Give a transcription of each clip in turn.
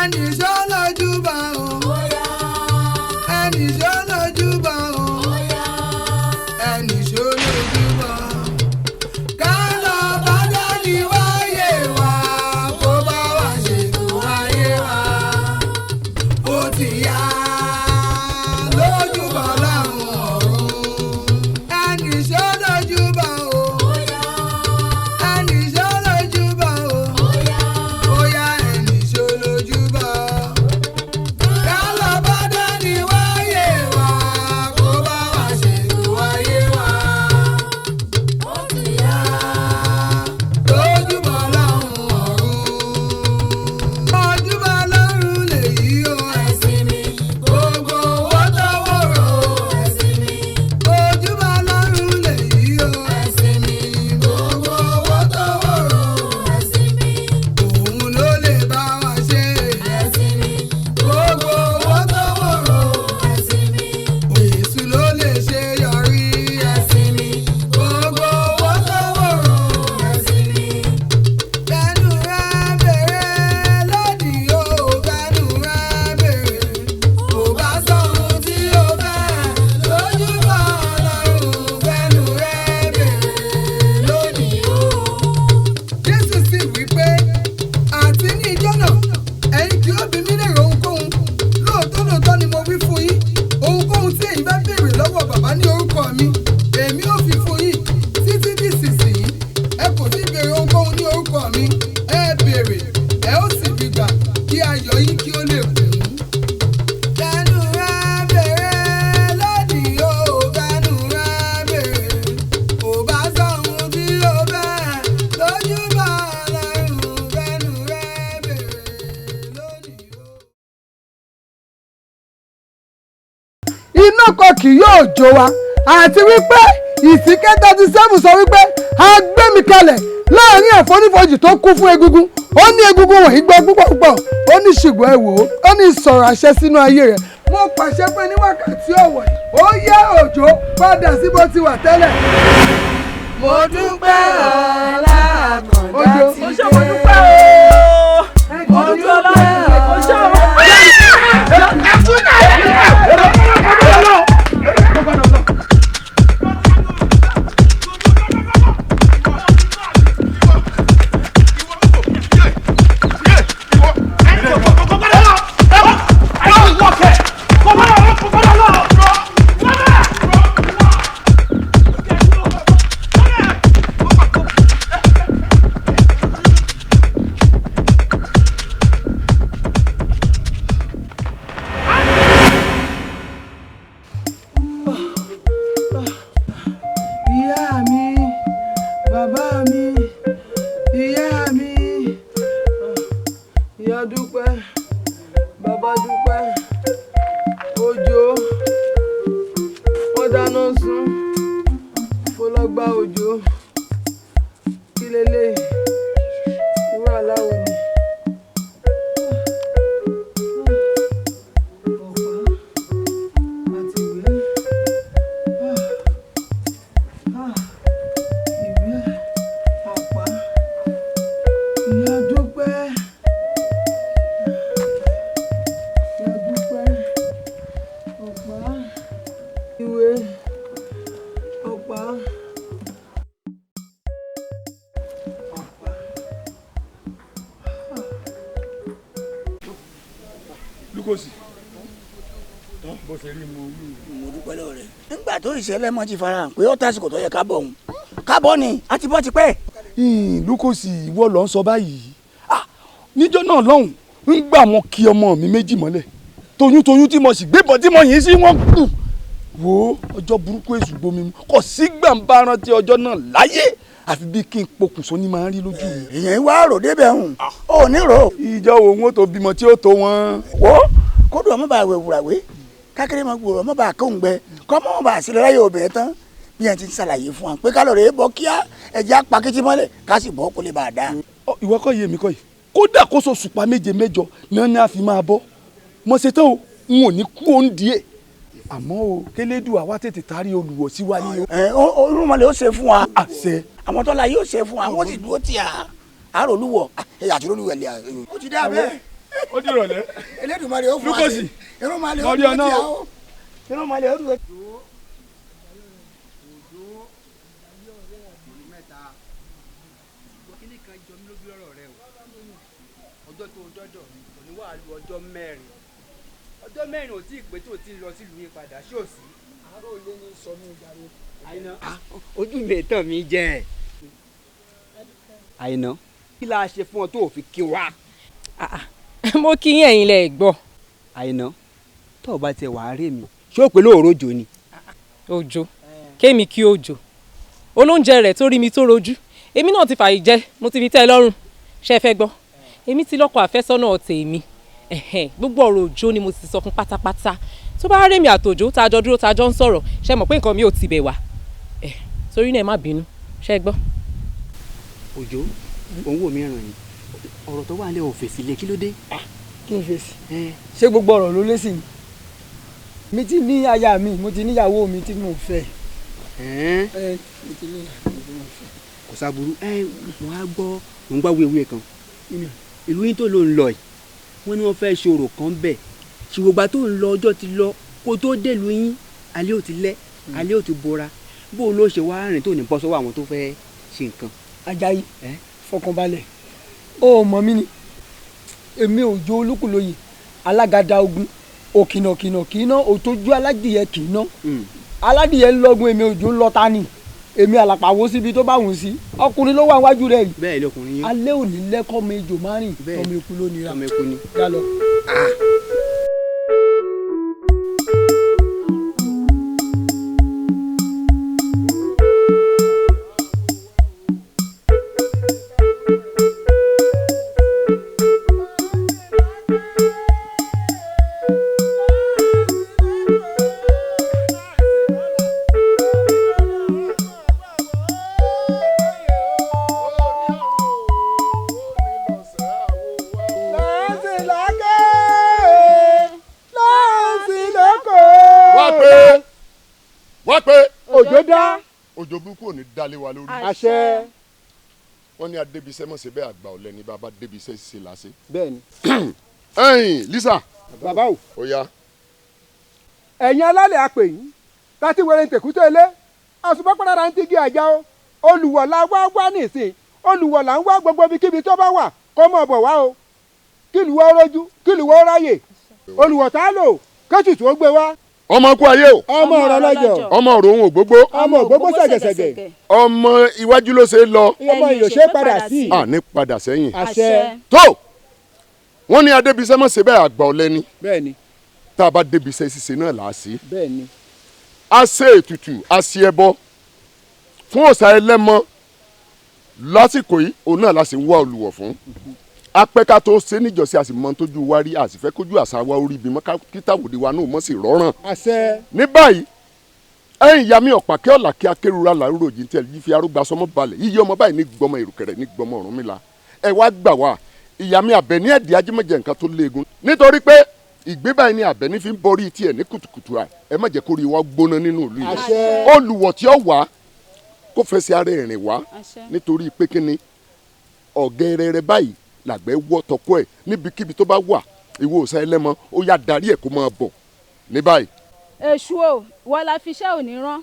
Ẹnì ṣó lójúbọ o. Ẹnì ṣó lójúbọ o. Ẹnì ṣó lójúbọ. Ká lọ bá dání wáyé wa, kó bá wa ṣètò ayé wa. Ó ti yá lójúbọ láwọn ọ̀run. Ẹnì ṣó lójúbọ o. Ẹnì ṣó lójúbọ o. Ó yá ẹnì ṣó lójúbọ. Ká lọ bá dání wáyé wa, kó bá wa ṣètò ayé wa. Ó ti yá lójúbọ láwọn ọ̀run. Ojúbọ lọ́run lèyí o, ẹ̀sìn mi. Gbogbo owó tọwọ́ rò ó, ẹ̀sìn mi. Ojúbọ lọ́run lèyí o, ẹ̀sìn mi. Gbogbo owó tọwọ́ rò ó, ẹ̀sìn mi. Òun ló lè bá wa ṣe, ẹ̀sìn mi. Gbogbo owó tọwọ́ rò ó, ẹ̀sìn mi. Èṣù ló lè ṣe yọrí, ẹ̀sìn mi. Gbogbo owó tọwọ́ rò ó, ẹ̀sìn mi. Fẹnu rẹ bèrè lónìí o, fẹnu rẹ bèrè. Kò bá sọ ohun tí o fẹ́ lójúbọ Ọlọ́run, fẹnu rẹ bèrè lónìí o. Jésù sì wí pé, àti ní ijọ́ náà, ẹ̀yin kì yóò bi mí léèrè ohunkóhun. Lóòótọ́ lóòótọ́ ni mo wí fún yín, ohunkóhun tí ẹ̀yin bá béèrè lọ́wọ́ Bàbá ní orúkọ mi, èmi ó fi fún yín. Títí di ìsinsìnyí, ẹ kò tí ì béèrè ohunkóhun ní orúkọ mi. Ẹ béèrè, ẹ ó sì rí gbà, kí ayọ̀ yín kí ó lè kún. Fẹnu rẹ bèrè lónìí o, fẹnu rẹ bèrè. Kò bá sọ ohun tí o fẹ́ lójúbọ Ọlọ́run, fẹnu rẹ bèrè lónìí o. Iná kan kì yóò jó wa, àti wípé Ìsìnkẹ́ 37 sọ wípé a gbé mi kalẹ̀ láàrin àfonífojì tó kún fún egungun. Ó ní egungun wọ̀nyí gbọ́ púpọ̀ púpọ̀. Ó ní ṣùgbọ́n ẹ wò ó, ó ní sọ̀rọ̀ àṣẹ sínú ayé rẹ̀. Mo pàṣẹ pé ní wákàtí ọ̀wọ̀ yìí, ó yá òjò padà sí bó ti wà tẹ́lẹ̀. Mo dúpẹ́ ọlá àkàndá Òjò. ti Mo ṣe, mo dúpẹ́ o. Mo dúpẹ́ Ọlọ́run. Mo ṣe o. Ìyá mi, bàbá mi, ìyá mi, ìyá dúpẹ́, bàbá dúpẹ́, òjò, wọ́n dáná sun, mo lọ gba òjò, kí leléyìí, irú aláwo ni. Ọ̀pá àti ìwé. Ah, ìwé ọ̀pá, ìyá dúpẹ́, ìyá dúpẹ́, ọ̀pá, ìwé ọ̀pá, ọ̀pá. Lukosi, bó ṣe rí mo wí. Mo dúpẹ́ lọ́wọ́ rẹ̀. Nígbà tó ìṣẹ̀lẹ̀ mọ́ ti farahàn pé ó tásìkò tó yẹ ká bọ̀ òun, ká bọ̀ ni a ti bọ́ ti pẹ́. Lukosi, ìwọ ló ń sọ báyìí. Ah, níjọ́ náà lọ́hùn ń gbà wọn kí ọmọ mi méjì mọ́lẹ̀ toyúntoyún tí mo sì gbébọn tí mo yìn sí wọn kù. Wo ọjọ́ burúkú èṣù gbomi mu, kò sí gbàǹbá rántí ọjọ́ náà láyé, àfi bí kí n pokùnso ní máa ń rí lójú mi. Ìyẹn wá rò débẹ̀ hùn, ó ní rò. Ìjọ wo wọn tó bímọ tí ó tó wọn. Wo kódò ọmọ bá wẹ̀ wùràwé kákéré mọ gbòòrò ọmọ bá kóhùn gbẹ kọ́ mọ́ bá sílẹ̀ láyé obìnrin tán, bí yẹn ti ń ṣàlàyé fún wa pé kálọ̀rì bọ́ kíá, ẹ̀jẹ̀ apakítí mọ́lẹ̀ ká sì bọ́ kó lè bá a dá. Ọ, ìwọ kọ́ yé mi kọ́ yìí, kódà kó so sùpà méje mẹ́jọ náà ni a fi máa bọ́ mo ṣe tán o, n ò ní kú òun díẹ̀, àmọ́ o kélédùà wá tètè tarí olùwọ̀ sí wa ní o. Ẹ olúmọlẹ̀ ó ṣe fún wa. Àṣẹ. Àwọn tọ́lá yóò ṣe fún wa, wọ́n sì dúró tì á àròlúwọ̀ àti olúwẹ̀ lè. Ó ti dá bẹ́ẹ̀. Ó di ìrọ̀lẹ́. Elédùmarè ó fún wa Lukosi. ṣe. Irun máa lè ó Mọ̀rí dúró ọ̀nà tí a o. ó. Irun máa lè ó dúró. Kíní kan jọ mí lójú lọ́rọ̀ rẹ o. Ọjọ́ tó dọ́dọ̀ mi kò ní wàá lu ọjọ́ mẹ́rin. Ọjọ́ mẹ́rin ò tí ì pé tó ti lọ sílùú yín padà, ṣé ò sí? Àárò ilé ní sọ mí ìjàre. Àìná, ojú mi tàn mí jẹ. Àìná, kí la ṣe fún ọ tó o fi kí wa? Mo kí yín, ẹ̀yin lẹ gbọ́. Àìná, tó o bá tiẹ̀ wàá rí mi, ṣé o pè lóòrò òjò ni? Òjò kémi kí òjò olóúnjẹ rẹ̀ tó rí mi tó rojú, èmi náà ti fàyè jẹ, mo ti fi tẹ́ ẹ lọ́rùn. Ṣé ẹ fẹ́ gbọ́? Èmi ti lọ́kọ àfẹ́sọ́nà tèmi. Ẹ̀hẹ́n, gbogbo ọ̀rọ̀ òjò ni mo ti sọ fún pátápátá. Tó bá rémi àtòjò tá a jọ dúró tá a jọ ń sọ̀rọ̀, ṣe mọ̀ pé nǹkan mi ò tibẹ̀ wá. Ẹ̀ torí náà ẹ má bínú, ṣé ẹ gbọ́. Òjò, òun wò mí ràn yín. Ọ̀rọ̀ tó wà nílẹ̀ ò fèsì lé, kí ló dé? Kí n fèsì? Ṣé gbogbo ọ̀rọ̀ ló lé sí mi? Mi ti ní aya mi, mo ti níyàwó mi tí mò ń fẹ́. Ẹ̀ẹ́n. Mo ti ní ìyàwó mi tí mò ń fẹ́. Kò sábúrú. Ẹ mo á gbọ́, mo ń gbọ́ wíwí kan. Ìlú yín tó ló ń lọ yìí, wọ́n ní wọ́n fẹ́ ṣe orò kan bẹ̀. Ṣùgbọ́n tó ń lọ, ọjọ́ ti lọ, kó tó délùú yín, alẹ́ ò ti lẹ́, alẹ́ ò ti bora. Bó o ló ṣe wá rìn tó ní bọ́ sọ́wọ́ àwọn tó fẹ́ ṣe nǹkan? Ajayi, fọkànbalẹ̀, ó mọ̀ mí ni. Èmi Òjó Olúkúlóyè, alágàdá ogun, òkìnàkìnà kìíná, òtójú aládìyẹ kìíná. Aládìyẹ ń lọ́gun, èmi Òjó ń lọ́ta ni. Èmi àlàpàwọ́ síbi tó bá wùn sí. Ọkùnrin ló wà níwájú rẹ̀ yìí. Bẹ́ẹ̀ ni ọkùnrin yín. Alẹ́ òní lẹ́kọ́ mi ejò márùn-ún, tọmọ eku ló nira. Tọmọ eku ni. Já lọ. Wá pé, wá pé. Òjò dá. Òjò burúkú ò ní dálé wa lórí. Àṣẹ. Wọ́n ní adébísẹ́ mọ̀ sí bẹ́ẹ̀, àgbà ọ̀lẹ ní bàbá débísẹ́ ṣe làṣẹ. Bẹ́ẹ̀ni. Ẹ̀yin Lisa. Bàbá o. Ó yá. Ẹ̀yin alálẹ̀ apè yín tàti wẹ̀rẹ̀ ntẹ̀kútẹ́ ilé àṣùpápárára ń tigi àjà o. Olùwọ̀lá wá wá nìsín, olùwọ̀lá ń wá gbogbo ibikíbi tó bá wà kó mọ̀ bọ̀ wá o. Kílùwọ́ rójú, kílùwọ́ ráyè, olùwọ̀ tá a lò kẹ́tùtù ó gbé wá. Ọmọ kú ayé o. Ọmọ ọ̀rọ̀ lọ́jọ́. Ọmọ ọ̀rọ̀ òun ògbógbó. Ọmọ ògbógbó ṣẹ̀gẹ̀ṣẹ̀gẹ̀. Ọmọ iwájú ló ṣe é lọ. Ọmọ ìyò ṣe é padà sí. À ní padà sẹ́yìn. Àṣẹ. Tó wọ́n ní adébísẹ́ mọ̀ sí bẹ́ẹ̀, àgbà ọ̀lẹ ni. Bẹ́ẹ̀ni. Tá a bá débísẹ́ ṣíṣe náà là á sí. Bẹ́ẹ̀ni. A ṣe ètùtù, a ṣe ẹbọ fún òòṣà ẹlẹ́mọ lásìkò yìí, òun náà la sì ń wá olùwọ̀ fún. Apẹ́ká tó ṣe níjọ́sí, a sì mọ tójú wa rí, a sì fẹ́ kójú àṣà wa orí ibi mọ́ kí táwòdì wa náà mọ̀ sí rọ́ràn. Àṣẹ. Ní báyìí, ẹ̀yìn ìyá mi ọ̀pá kí ọ̀là kí akérura làrúrò jì ń tẹ̀ yí fi arúgbó sọmọ balẹ̀ yíyí ọmọ báyìí ní gbọmọ ìrùkẹ̀rẹ̀ ní gbọmọ Ọ̀rúnmìlà. Ẹ wá gbà wá, ìyá mi Àbẹ̀ní ẹ̀dì ajímọ̀jẹ̀ nǹkan tó léegun, nítorí pé ìgbé báyìí ni Àbẹ̀ní fi ń borí tiẹ̀ ní kùtùkùtù à. Ẹ má jẹ́ kó rí wa gbóná nínú ìlú yìí. Àṣẹ. Olùwọ̀ tí ó wà kó fẹsẹ̀ ara ìrìn wá, nítorí pé kíni ọ̀gẹ́rẹ́rẹ́ báyìí làgbẹ́ wọ́ tọkọ ẹ̀ níbikíbi tó bá wà. Ìwọ òòṣà ẹlẹ́mọ, ó yá darí ẹ̀ kó máa bọ̀ ní báyìí. Èṣù o, ìwọ la fi iṣẹ́ òní rán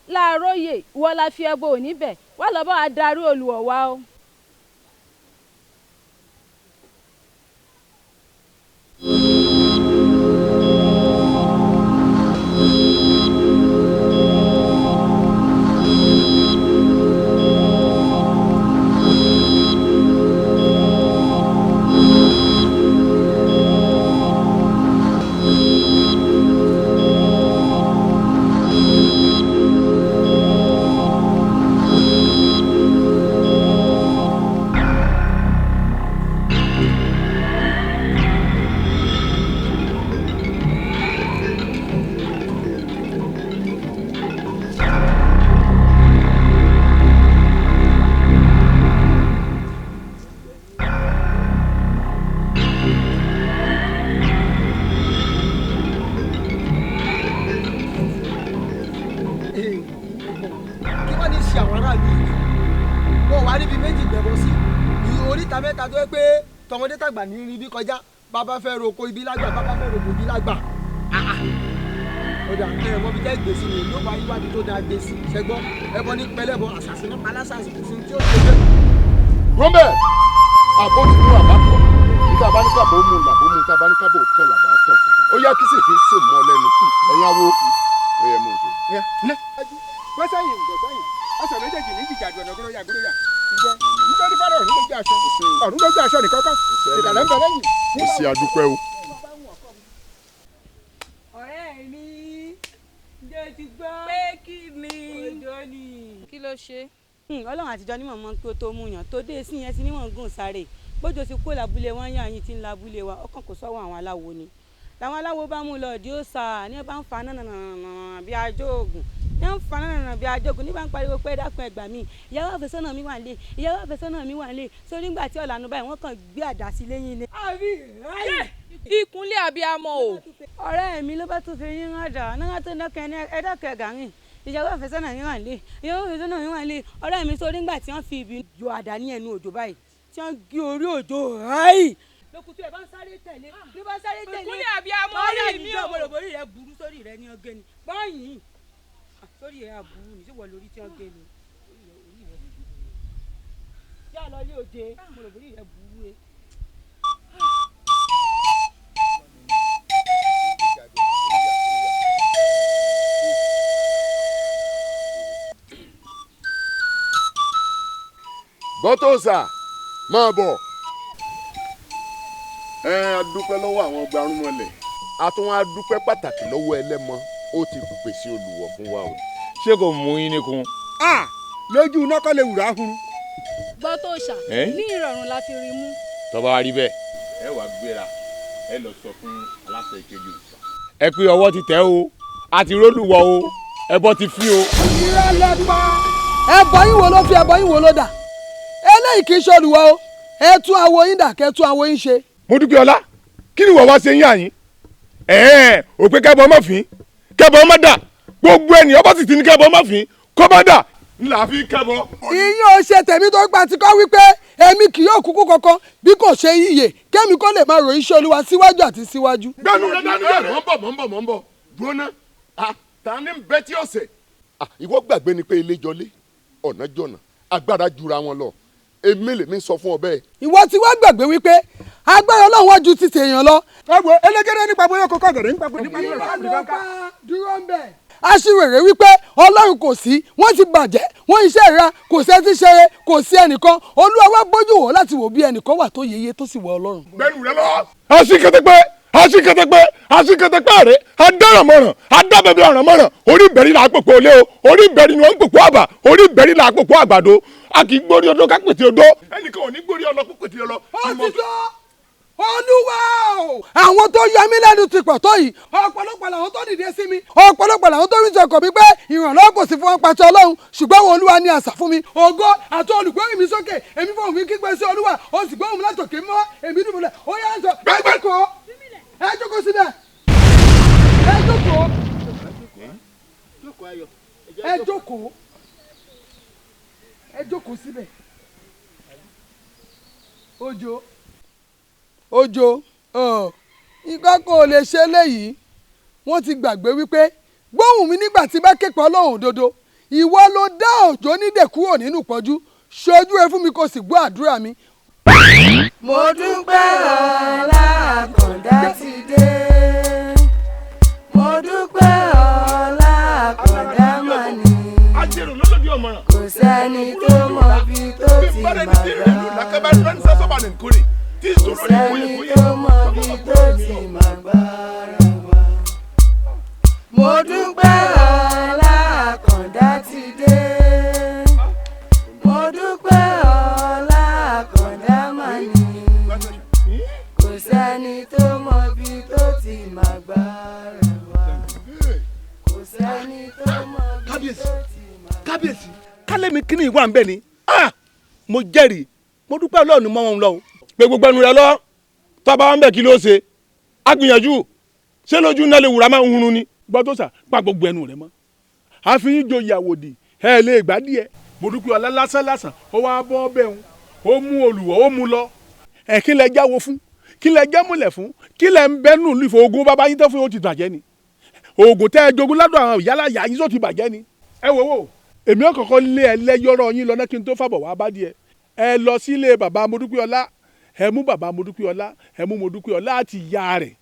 láàróyè, ìwọ la fi ẹbọ òní bẹ̀ wá lọ bá wa darí olùwọ̀ wa o. Kí wọ́n ní ṣe àwọn aráàlú yìí, wọn wà níbi méjì gbẹ̀bọ sí oríta mẹ́ta tó yẹ pé tọmọdé tàgbà ní rí bí kọjá. Bàbá fẹ́ roko ibi lágbà, bàbá fẹ́ roko ibi lágbà. Ọ̀dà ẹ̀ mọ̀ bí jẹ́ gbèsè ni yóò bá yíwádìí tó dáa gbèsè. Ṣẹ́gbọ́n ẹbọ ní pẹlẹ́bọ àṣàṣì ní palásàṣì kò sí tí ó ṣe bẹ́ẹ̀. Rọ́mbẹ̀ àbó ti mú àbá kọ̀ níta bá ní kábò mú làbó mú níta bá ní kábò kàn làbá kàn ó yá kí sì fi sè mọ́ lẹ́nu ẹ̀yin awo ó yẹ mú un ṣe. Gbọ́sẹ̀yìn gbọ́sẹ̀yìn ọ̀sẹ̀ méjèèjì ní jìjà àdùnnà gbọ́dọ̀ yà gbọ́dọ̀ yà nítorí fọ́nrán ọ̀run lójú aṣọ ọ̀run lójú aṣọ nìkan kan ìkàlẹ̀ ń bẹ lẹ́yìn. Mo ṣe àdúpẹ́ o. Ọ̀rẹ́ mi ǹjẹ́ o ti gbọ́. Pé kí ni. Òjò ni. Kí ló ṣe. Ọlọ́run àtijọ́ ní mọ̀mọ́ kí o tó mú yàn tó dé sí yẹn sí níwọ̀n gùn sáré bójú ti kó làbúlé wọn yàn yín ti ń labúlé wa ọkàn kò sọ́wọ́ àwọn aláwo ni làwọn aláwo bá mú lọ òdì ó sà ní bá ń fa nànànànà bí ajóògùn ní ń fa nànànà bí ajóògùn ní bá ń pariwo pé dákun ẹ gbà mí, ìyàwó àfẹ́sọ́nà mi wà nílé, ìyàwó àfẹ́sọ́nà mi wà nílé. Sórí ńgbà tí ọ̀lànà báyìí wọ́n kàn gbé àdá sí lẹ́yìn ilé. Ìkúnlẹ̀ abiyamọ o. Ọ̀rẹ́ mi ló bá tún fi yín rán dà náà tó dákẹ́ ẹ dákẹ́ gàrin, ìyàwó àfẹ́sọ́nà mi wà nílé, ìyàwó àfẹ́sọ́nà mi wà nílé. Ọ̀rẹ́ mi sórí ńgbà tí wọ́n fi ibi yọ àdá ní ẹnu òjò báyìí tí wọ́n gé orí òjò ráì lókùtù ẹ̀ bá ń sáré tẹ̀lé ló bá ń sáré tẹ̀lé. Ìkúnlẹ̀ abiyamọ orí mi o. Ọ̀rẹ́ mi orí rẹ burú sórí rẹ ní ọgẹ́ ni báyìí sórí rẹ aburú ni síwọ lórí tí ọgẹ́ ni yá lọ ilé òde mọ̀lọ́bórí rẹ burú e. Bọ́tòsà máa bọ̀. Ẹ a dúpẹ́ lọ́wọ́ àwọn gbarúmọlẹ̀, a tún wá dúpẹ́ pàtàkì lọ́wọ́ ẹlẹ́mọ, ó ti pèsè olùwọ̀ fún wa o. Ṣé kò mú yín níkun. Lójú iná kọ́ lè wùrà hun. Gbọ́ tó ṣà ní ìrọ̀rùn la fi rí mú. Tó bá wá rí bẹ́ẹ̀ ẹ wàá gbéra ẹ lọ sọ fún aláṣẹ ìkejì òòṣà. Ẹ pé ọwọ́ ti tẹ̀ o, a ti rólùwọ̀ o, ẹbọ ti fín o. Irọ́ lẹ pa. Ẹbọ yín wo ló fi ẹbọ yín wo ló dà? Eléyìí kì í ṣe olùwọ̀ o, ẹ tún awo yín dà kẹ́ tún awo yín ṣe. Mo dúpẹ́ ọlá, kí ni ìwọ wá ṣe yín àyín? Ẹ̀ẹ́n ò pé kẹ́bọ ọmọ fín, kẹ́bọ ọmọ dà, gbogbo ènìyàn bá sì ti ní kẹ́bọ ọmọ fín, kọ́ bá dà ńlá fi kẹ́bọ. Ìyẹn ò ṣe tèmi tó gba ti kọ́ wípé èmi kì yóò kúkú kankan bí kò ṣe yíyè kémi kó lè máa ròyìn iṣẹ́ olúwa síwájú àti síwájú. Gbẹ́nu rẹ dání bẹ́ẹ̀ mọ̀ ń bọ̀ mọ̀ ń bọ̀ mọ̀ ń bọ̀ dúró ná ta ni bẹ́ tí ọ̀sẹ̀. Ìwọ gbàgbé ni pé ilé jọlé ọ̀nà jọ̀nà agbára jura wọn lọ, èmi lèmi sọ fún ọ bẹ́ẹ̀. Ìwọ ti wá gbàgbé wípé agbára Ọlọ́run wá ju ti tèèyàn lọ. Ẹ wo elégédé nípa bóyá kókó ọ̀gẹ̀dẹ̀ nípa bóyá. Dúró ń bẹ̀. Aṣiwèrè wípé Ọlọ́run kò sí, wọ́n ti bàjẹ́, wọ́n iṣẹ́ ìra, kò sí ẹtí ṣeré, kò sí ẹnìkan. Olúwa wá bójú wò láti wò bí ẹnìkan wà tó yeye tó sì wọ Ọlọ́run. Gbẹ́nu rẹ lọ. Aṣíkẹtẹpẹ aṣíkẹtẹpẹ aṣíkẹtẹpẹ rẹ adárànmọràn adábẹbẹ ọ̀rànmọràn, orí bẹ̀rí là á pòpò olé o, orí bẹ̀rí ni wọ́n ń pòpò àbà, orí bẹ̀rí là á pòpò àgbàdo, a kì í gbórí ọdún ká pètè odó. Ẹnìkan ò ní gbórí ọlọ kó pètè ọlọ. Ó ti sọ Olúwa o. Àwọn tó yọ mí lẹ́nu ti pọ̀ tó yìí, ọ̀pọ̀lọpọ̀ làwọn tó dìde sí mi, ọ̀pọ̀lọpọ̀ làwọn tó rí sọkọ̀ mi pé ìrànlọ́wọ́ kò sí fún wọn pàṣẹ Ọlọ́run, ṣùgbọ́n wọn Olúwa ni àṣà fún mi, ògo àti olùgbórí mi sókè, èmi fún mi kígbe sí Olúwa, ó sì gbóhùn mi látòkè mọ́, èmi dùbúlẹ̀, ó yá ń sọ, ẹ jókòó, ẹ jókòó síbẹ̀, ẹ jókòó, ẹ jókòó, ẹ jókòó síbẹ̀. Òjò Òjò nǹkan kò lè ṣe léyìí, wọ́n ti gbàgbé wípé gbóhùn mi nígbà tí bá képe Ọlọ́run òdodo, ìwọ ló dá òjò nídè kúrò nínú ìpọ́njú, ṣojú ẹ fún mi kó sì gbọ́ àdúrà mi. Mo dúpẹ́ ọlá àkàndá ti dé, mo dúpẹ́ ọlá àkàndá mà ní, kò sẹ́ni tó mọ bí tó ti máa gbà, kò sẹ́ni tó mọ bí tó ti máa gbára wa. Mo dúpẹ́ ọlá àkàndá ti dé, mo dúpẹ́ ọlá àkàndá mà ní, kò sẹ́ni tó mọ bí tó ti máa gbára wa, kò sẹ́ni tó mọ bí tó ti máa gbára wa. Kábíyèsí, kálẹ̀ mi kí ni ìwà ń bẹ̀ ni, mo jẹ́rìí, mo dúpẹ́ Ọlọ́run mọ́ wọn lọ o. Pé gbogbo ẹnu rẹ lọ, tó bá wà ń bẹ̀ kí ló ṣe, á gbìyànjú, ṣé lójú náà lè wùrà máa ń hunrun ni. Gbọ́ tó sà, pa gbogbo ẹnu rẹ mọ́, àfi yín joyè àwòdì, ẹ lè gbá díẹ̀. Mo dúpẹ́ ọlá lásán lásán, ó wá bọ́ ọbẹ̀ òun, ó mú olùwọ̀, ó mú lọ. Ẹ̀kí lẹ jáwo fún, Kí lẹ jẹ́ múlẹ̀ fún? Kí lẹ ń bẹ́nu ìlú ìfọ̀? Ogun bàbá yín tó fún yóò ti bàjẹ́ ni. Oògùn tẹ́ ẹ jogún ládùn àwọn ìyálà yà yín tó ti bàjẹ́ ni. Ẹ wò wò, èmi ò kọ́kọ́ lé ẹ lẹ́yọ́rọ́ yín lọ náà kí n tó fàbọ̀ wá bá díẹ̀. Ẹ lọ sílé bàbá Modúpẹ́ọlá, ẹ mú bàbá Modúpẹ́ọlá, ẹ mú Modúpẹ́ọlá àti ìyá rẹ̀,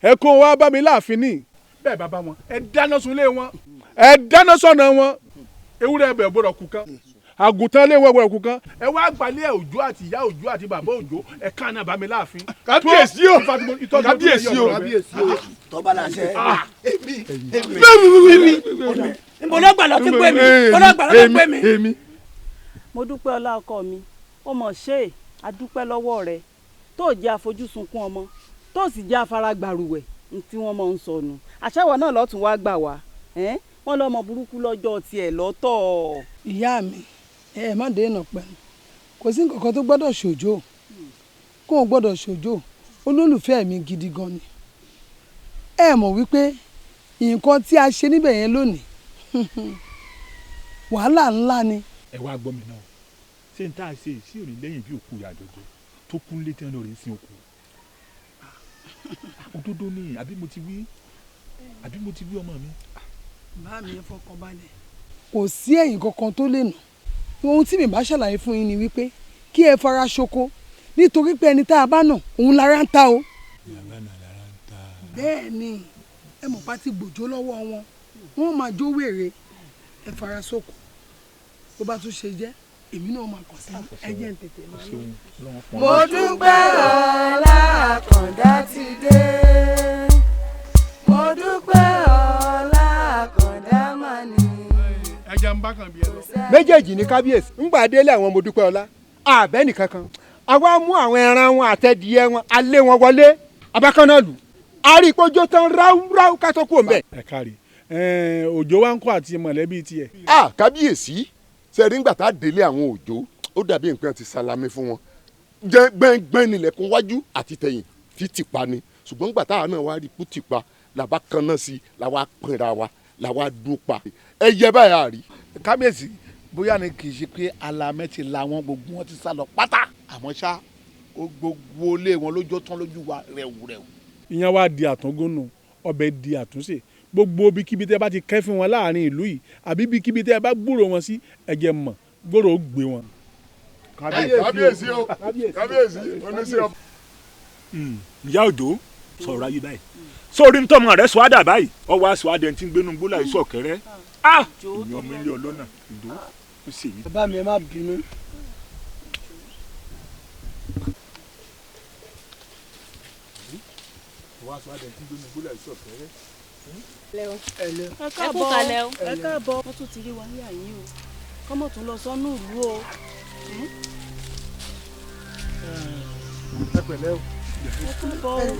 ẹ kó wá bá mi láàfin ní. Bẹ́ẹ̀ bàbá wọn, ẹ dáná sunlé wọn, ẹ dáná sọ̀nà wọn. Ewúrẹ́ ẹbẹ̀ gbọ́dọ̀ kú kan, àgùntàn lé wọn gbọ́dọ̀ kú kan. Ẹ wá gbalẹ̀ Òjó àti ìyá Òjó àti bàbá Òjó, ẹ kàn náà bá mi láàfin. Kábíyèsí o, kábíyèsí o, tọ́ba làṣẹ. Èmi èmi nbọlọgbà lọ ti pè mí, bọlọgbà lọ ti pè mí. Èmi. Mo dúpẹ́ ọlá ọkọ mi, ó mọ̀ ṣe é, a dúpẹ́ lọ́wọ́ rẹ tó jẹ́ àfojúsunkún ọmọ, tó sì jẹ́ afaragbàrúwẹ̀ tí wọ́n mọ̀ ń sọnù. Àṣàwọ̀ náà lọ́tún wá gbà wá, wọ́n lọ́mọ burúkú lọ́jọ́ tiẹ̀ lọ́tọ̀. Ìyá mi, ẹ má dènà pẹ̀lú, kò sí nǹkan kan tó gbọ́dọ̀ ṣòjò, kó o gbọ́dọ̀ ṣòjò. Olólùfẹ́ mi gidi gan ni. Ẹ mọ̀ wípé nǹkan tí a ṣe níbẹ̀ yẹn lónìí, wàhálà ńlá ni. Ẹ wá gbọ́ mi náà, ṣé n tá a ṣe sí òní lẹ́yìn bí òkú ìyàjọjọ tó kún létí ẹnu rẹ̀ sin òkú? Òdodo ni, àbí mo ti wí, àbí mo ti wí ọmọ mi. Bá mi ẹ fọkàn balẹ̀. Kò sí ẹ̀yìn kankan tó lè nà. Ohun tí mi bá ṣàlàyé fún yín ni wípé kí ẹ fara ṣoko, nítorí pé ẹni tá a bá nà òun lára ń ta o. Bẹ́ẹ̀ ni, ẹ mọ̀ pa ti gbòjó lọ́wọ́ wọn, wọ́n máa jó wèrè. Ẹ fara ṣoko, bó bá tún ṣe jẹ́ èmi náà máa kàn sí ẹjẹ́ ń tètè máa lọ. Mo dúpẹ́ ọlá Àkàndá ti dé, mo dúpẹ́ ọlá Àkàndá mà ní. Ẹja ń bá kan bí ẹ lọ. Méjèèjì ní kábíyèsí ń gbà délé àwọn Modúpẹ́ọlá, àbẹ́ nìkan kan àwa mú àwọn ẹran wọn àtẹ̀díẹ wọn, alé wọn wọlé abákanáà lù, a rí i pé ojú tán ráúráú ká tó kú òun bẹ́ẹ̀. Ẹ káre, Òjó wa ń kọ́ àti mọ̀lẹ́bí tiẹ̀. A kábíyèsí, sẹ́rí ńgbà tá a délé àwọn Òjó, ó dàbí nǹkan ti salami fún wọn, gbẹ́ngbẹ́ng nílẹ̀kùn wájú àti tẹ̀yìn títì pa ni. Ṣùgbọ́n ńgbà táwa náà wá rí ikú tì pa, làbá kan náà sí, làwa pinra wa, làwa dúró pa ẹ yẹ báyà rí. Kábíyèsí, bóyá ni kì í ṣe pé alamẹ ti la wọn, gbogbo wọn ti sá lọ pátá, àmọ́ ṣá gbogbo ilé wọn lójó tán lójú wa rẹ̀wùrẹ̀wù. Ìyẹn wá di àtúngúnnu, ọbẹ̀ di àtúnṣe. Gbogbo ibikíbi tẹ́ bá ti kẹ́fín wọn láàrin ìlú yìí, àbí ibikíbi tẹ́ bá gbúrò wọn sí, ẹ̀jẹ̀ mọ̀ gbòòrò gbé wọn. Kábíyèsí o, kábíyèsí oníṣẹ́ ọ. Ìyá Òjó sọ̀rọ̀ ayé báyìí, sórí ntọ́mọ rẹ̀ sọ àdà báyìí, ọwọ́ aṣọ adẹ̀ tí ń gbénu gbólà yìí sọ̀kẹ́rẹ́. Ìyá ọmọ ilé ọlọ́nà ìdó ó sì yí. Bàbá mi, ẹ má bínú. Ọwọ́ aṣọ adẹ̀ tí ń gbénu gbólà yìí sọ̀kẹ́rẹ́. Ẹ káàbọ̀, ẹ káàbọ̀, wọ́n tún ti rí wa ní àyín o, kọ́mọ̀ tún lọ sọ́nù ìlú o. Ẹ pẹ̀lẹ́ o. Ẹ káàbọ̀ o.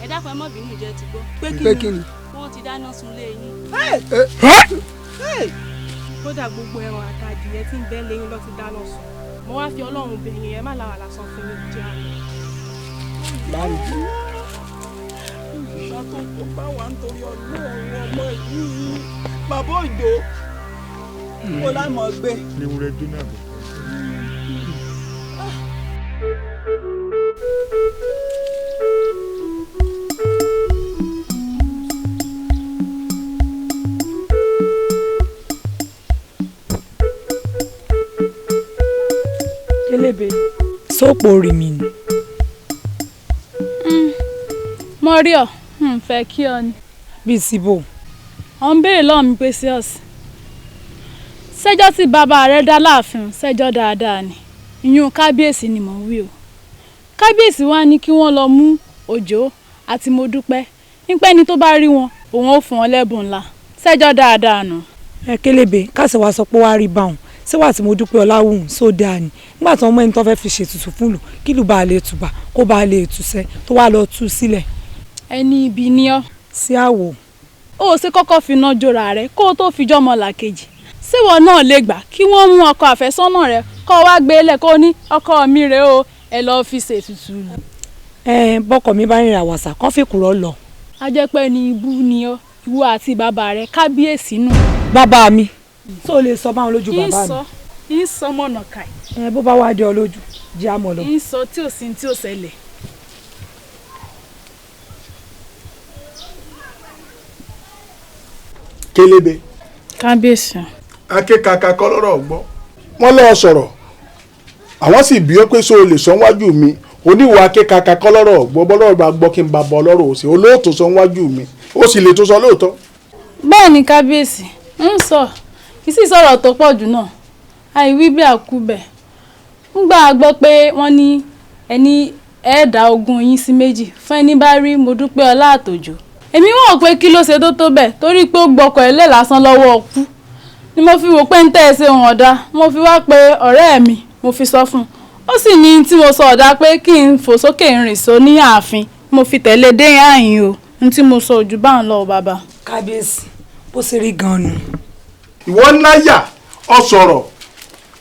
Ẹ dákun, ẹ má bínú, jẹ́ ti gbọ́. Pé kí ni? Wọ́n ti dáná sunlé yín. Kódà gbogbo ẹran àtàdìyẹ tí ń bẹ lẹ́yìn ló ti dáná sun. Mo wá fi Ọlọ́run bẹ̀ yín, ẹ má làwà lásán fún mi jẹ́ àná. Ìgbà tó kó bá wa nítorí Ọlọ́run ọmọ yìí, bàbá Òjó kó lámọ̀ gbé. Léwúrẹ́ jóná bọ̀. Kélébé sóòpù orí mi ni. Mo rí ọ, n fẹ́ kí ọ ni. Bíi síbò. Ò ń béèrè lọ́wọ́ mi pé sí ọ̀sìn. Ṣẹ́jọ́ tí bàbá rẹ dá láàfin ṣẹ́jọ́ dáadáa ni. Ìyún kábíyèsí ni mò ń wí o. Kábíyèsí wá ní kí wọ́n lọ mú Òjó àti Modúpẹ́. Nípẹ́ ni tó bá rí wọn, òun ó fún wọn lẹ́bùn ńlá. Ṣẹ́jọ́ dáadáa nù. Ẹ Kélébé, káṣí wa sọ pé wàá rí báwọn. Ṣé wàá tí Modúpẹ́ Ọláwùn sódà ni? Nígbà tí wọ́n mú ẹni tó fẹ́ fi ṣètùtù fún lù, kí lù bá lè tùbà kó bá lè túṣẹ́ tó wá lọ tú sílẹ̀. Ẹni ibi ni ọ́. Sí àwò. Ó ṣe kọ́kọ́ fi iná jóra rẹ kó o tó fi jọ́mọ làkejì. Ṣéwọ náà lè gbà kí wọ́n mú ọkọ àfẹ́sọ́nà rẹ kó o wá gbé lẹ̀ kó o ní ọkọ mi rèé o, ẹ lọ́ọ́ fi ṣètùtù lù. Ẹ bọ́kọ mi bá rìnrìn àwàsà kán fi kúrọ́ lọ. A jẹ́ pé ẹni ibú ni ọ́, ìwọ àti bàbá rẹ kábíyèsí nù. Bàbá mi. Tó o lè sọ báwọn lójú bàbá mi. Ń sọ mọ̀nà kàì. Ẹ bó bá wá dé ọ lójú. Jẹ́ àmọ́ lọ. Ń sọ tí ò sí tí ò ṣẹlẹ̀. Kélébé. Kábíyèsí. Akékaka kọ́ lọ́rọ̀ gbọ́. Wọ́n lọ́ọ́ sọ̀rọ̀, àwọn sì bí ó pé so lè sọ wájú mi oníwà akékaka kọ́ lọ́rọ̀ gbọ́ bọ́lọ́rọ̀ bá gbọ́ kí n bá bọ́ lọ́rọ̀ òsè olóòtú sọ wájú mi ó sì lè tó sọ lóòótọ́. Bẹ́ẹ̀ ni kábíyèsí, ń sọ kì í sì sọ̀rọ̀ tó pọ̀ jù náà, àìwí bí àkúbẹ̀. Ń gbà gbọ́ pé wọ́n ní ẹni ẹ̀ẹ́dà ogún yín sí méjì fún ẹni bá rí Modúpẹ́ Ọlá àtòjò. Èmi wọ́n pé kí ló ṣe tó tó bẹ́ẹ̀ torí pé ó gbọ́kọ̀ ẹ̀ lẹ̀ lásán lọ́wọ́ ọkú ni mo fi wò pé ń tẹ́ ẹ ṣe wọn ọ̀dà. Mo fi wá pé ọ̀rẹ́ mi, mo fi sọ fún un, ó sì ní tí mo sọ ọ̀dà pé kí n fò sókè rìn só ní ààfin. Mo fi tẹ̀lé dé àyìn o, ní tí mo sọ ojú bá ń lọ bàbá. Kábíyèsí, bó ṣe rí gan-an nù. Ìwọ náyà ọ sọ̀rọ̀,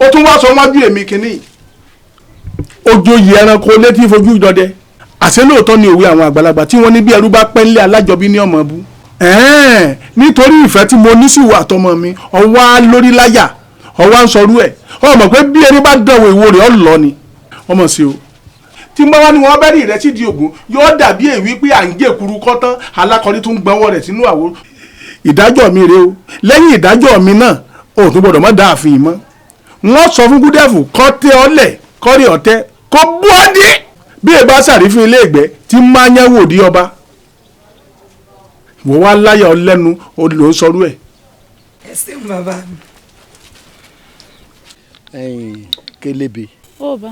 ó tún wá sọ wájú èmi kínní. Ojoyè ẹranko létí fojú dọdẹ. Àṣé lóòótọ́ ni òwe àwọn àgbàlagbà tí wọ́n ní bí ẹrú bá pẹ́ ńlẹ̀ alájọbí ní ọmọ bú. Nítorí ìfẹ́ tí mo ní sí ìwà àtọmọ mi, ọwọ́ á lórí láyà, ọwọ́ á ń sọrú ẹ̀. Ọmọ pé bí ẹni bá dánwò ìwo rẹ̀ ọ̀ lọ ni ọmọ sí o. Tí n bá wá ní wọn bẹ́rì rẹ sídìí ògùn yóò dàbí èyí pé à ń gé kuru kọ́tán alákọ̀ọ́rí tó ń gbọ́nwọ́ rẹ̀ sínú àwo. Ìdájọ́ mi rèé o, lẹ́yìn ìdájọ́ mi náà o tún gbọ́dọ̀ má dá àfihàn mọ́. Wọ́n sọ fún Gúdẹ́fù kọ́ tẹ́ ọlẹ̀ kọ́rí ọ̀tẹ́ kọ́ búọ́dí bí ẹ bá ṣàrífín ilé ìgbẹ́ tí máa yẹn wò di ọba. Wọ́n wá láyà ọlẹ́nu ló ń sọrú ẹ̀. Ẹ ṣeun bàbá mi. Ẹ̀yin Kélébé. Ó bá.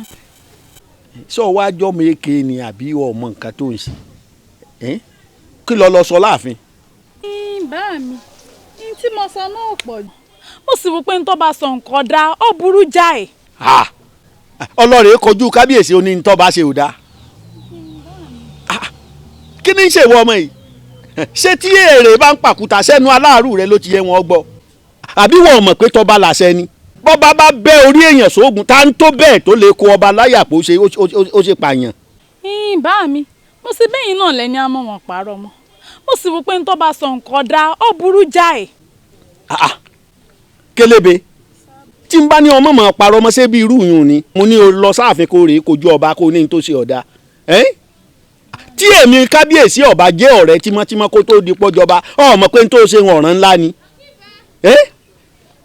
Sọ wá jọ́ mi èké ni àbí ọmọ nǹkan tó ń ṣe kí lọ lọ sọ láàfin. Bá mi, ní tí mo sọ náà pọ̀ jù, mo sì wò pé n tó bá sọ nǹkan dá ó burú jáì. Ọlọ́rẹ̀ kojú kábíyèsí ó ní n tó bá ṣe ò dáa. Kí ni ń ṣe ìwọ ọmọ yìí? Ṣé tí èrè bá ń pàkúta sẹ́nu aláàrú rẹ ló ti yẹ wọn gbọ́? Àbí wọn ò mọ̀ pé tọba làṣẹ ni? Bọ́ba bá bẹ́ orí èèyàn sóògùn tá ń tó bẹ́ẹ̀ tó lè kó ọba láyà pé ó ṣe pààyàn. Bá mi, mo sì bẹ́yìn náà lẹ́ni àmọ́ wọn pààrọ̀ mọ́, mo sì wò pé n tó bá sọ nǹkan dá ó burú jáì. Kélébé, tí n bá ní ọmọ mọ̀ parọ́ mọ́ ṣé bí irú yùn ni mo ní o lọ sáàfin kó rèé kojú ọba kó ní n tó ṣe ọ̀dà. Tí èmi kábíyèsí ọba jẹ́ ọ̀rẹ́ tímọ́tímọ́ kó tó di pọ́jọba ọmọ pé n tó ṣe ọ̀ràn ńlá ni.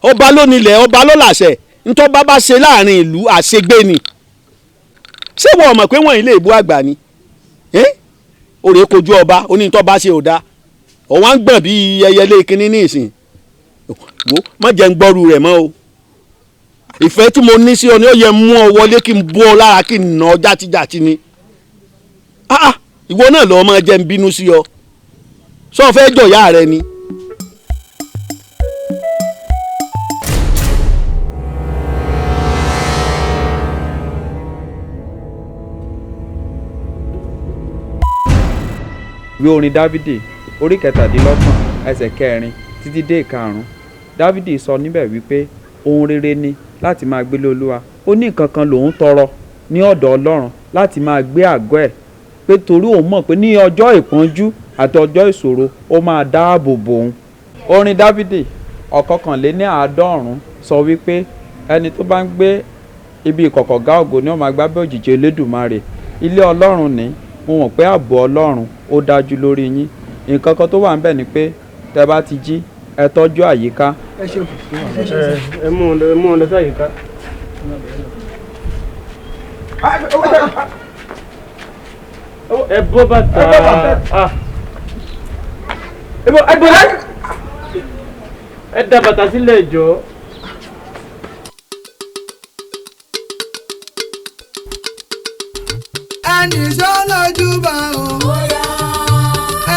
Ọba ló nílẹ̀, ọba ló làṣẹ, ntọ́ bá bá ṣe láàrin ìlú àṣegbé ni. Ṣé wọ́n mọ̀ pé wọ́n ilé ìbú àgbà ni? Ó rèé kojú ọba ó ní ntọ́ bá ṣe ọ̀dà, ọ̀wá ń gbọ̀n bí ẹyẹlé kínní ní ìsìn. Wo má jẹ́ ń gbọ́rú rẹ̀ mọ́ o. Ìfẹ́ tí mo ní sí ọ ni ó yẹ mú ọ wọlé kí n bú ọ lára kí n nà ọ játijàti ni. Ìwọ náà lọ́ọ́ máa jẹ́ ń bínú sí ọ. Sọ fẹ́ jọ̀yà rẹ ni. Ìwé orin Dávìdì orí 27 ẹsẹ̀ 4 títí dé 5. Dávìdì sọ níbẹ̀ wípé ohun rere ni láti máa gbélé Olúwa. Ó ní nǹkan kan lòun tọrọ ní ọ̀dọ̀ Ọlọ́run láti máa gbé àgọ́ ẹ̀, pé torí òun mọ̀ pé ní ọjọ́ ìpọ́njú àti ọjọ́ ìṣòro ó máa dáàbò bò òun. Orin Dávìdì 91 sọ wípé ẹni tó bá ń gbé ibi ìkọ̀kọ̀ gá ògo ni ó máa gbábẹ́ òjìji Elédùmarè. Ilé Ọlọ́run ní, mo mọ̀ pé ààbò Ọlọ́run ó dájú lórí yín. Nǹkan kan tó wà níbẹ̀ ni pé tẹ́ bá ti jí ẹ tọ́jú àyíká. Ẹ ṣeun. Ẹ mú un lọ sí àyíká. Ẹ bọ́ bàtà. Ẹ bọ́ ẹ da bàtà sílẹ̀ jọ. Ẹnì sọ lójú bá o.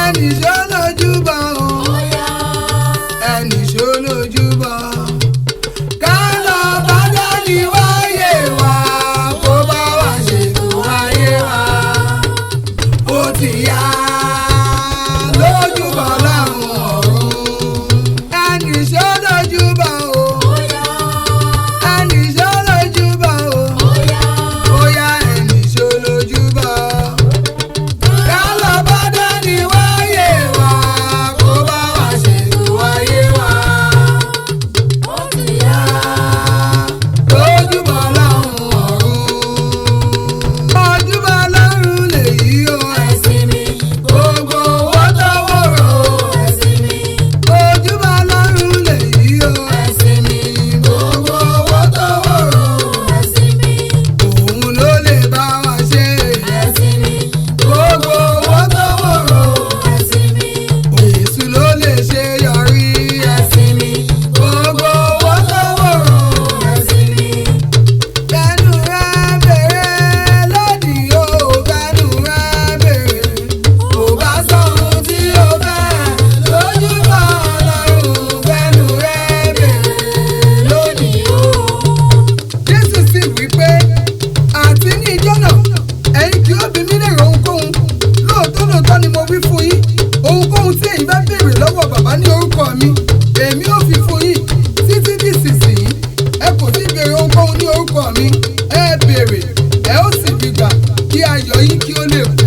Ẹnì sọ lójú bá o. Ẹnì sọ lójú bá o. Ká lọ bá dání wáyé wa, kó bá wa ṣètò ayé wa. Ó ti yá lójú bá láwọn ọ̀run. Ẹnì sọ lójú bá o. Ẹnì sọ lójú bá o. Ó yá ẹnì sọ lójú bá o. ẹ̀yin bá béèrè lọ́wọ́ bàbá ní orúkọ mi, èmi ó fi fún yín. Títí di ìsinsìnyí, ẹ kò tí ì béèrè ohunkóhun ní orúkọ mi. Ẹ béèrè, ẹ ó sì rí gbà, kí ayọ̀ yín kí ó lè kún.